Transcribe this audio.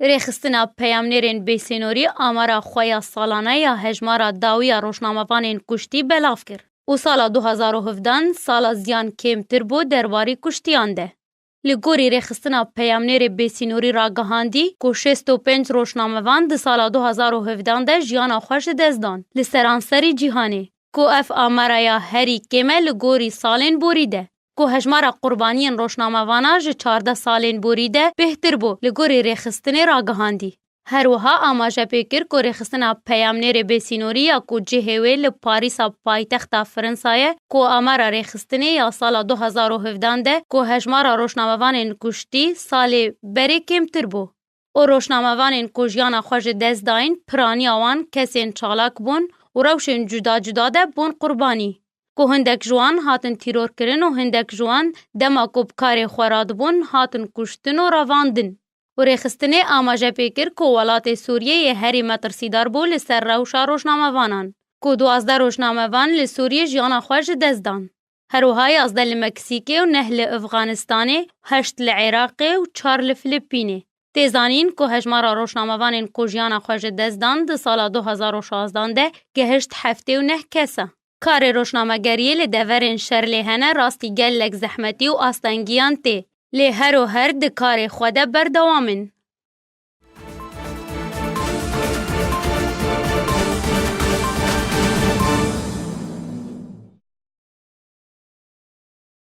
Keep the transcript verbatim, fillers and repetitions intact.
Rêxistina peyamnêrên bêsînorî amara xwe ya salane ya hejmara dawî ya rojnamevanên kuştî belav kir û sala du hezar û hevdeh sala ziyan kêmtir bû derbarî kuştiyan de. Li gorî rêxistina peyamnêrê bêsînorî ragihandî ku şêst û pênc rojnamevan di sala du hezar û hevdeh de jiyana xwe ji dest dan li seranserî cîhanê, ku ev amara ya herî kêm e li gorî salên borî de, ku hejmara qurbaniyên rojnamevana ji çardeh salên borî de bêhtir bû li gorî rêxistinê ragihandî. Her wiha amaje pê kir ku rêxistina peyamnêrê bêsînorî ya ku cihê wê li Parîsa paytexta Firinsa ye, ku amara rêxistinê ya sala du hezar û hevdeh de ku hejmara rojnamevanên kuştî salê berê kêmtir bû û rojnamevanên ku jiyana xwe ji dest dayîn piraniya wan kesên çalak bûn û rewşên cuda cuda de bûn qurbanî, ku hindek ji wan hatin tîrorkirin û hindek ji wan dema ku bi karê xwe radibûn hatin kuştin û revandin. Û rêxistinê amaje pê kir ku welatê Sûriyeyê herî metirsîdar bû li ser rewşa rojnamevanan, ku duwazdeh rojnamevan li Sûriyê jiyana xwe ji dest dan. Her wiha yazdeh li Meksîkê û neh li Efxanistanê, heşt li Iraqê û çar li Filipînê. Tê zanîn ku hejmara rojnamevanên ku jiyana xwe ji dest dan di sala du hezar û şazdeh de gehişt heftê û neh kes e. Karê rojnamegeriyê li deverên şer lê hene rastî gelek zehmetî û astengiyan tê. Lê her û her di karê xwe de berdewam in.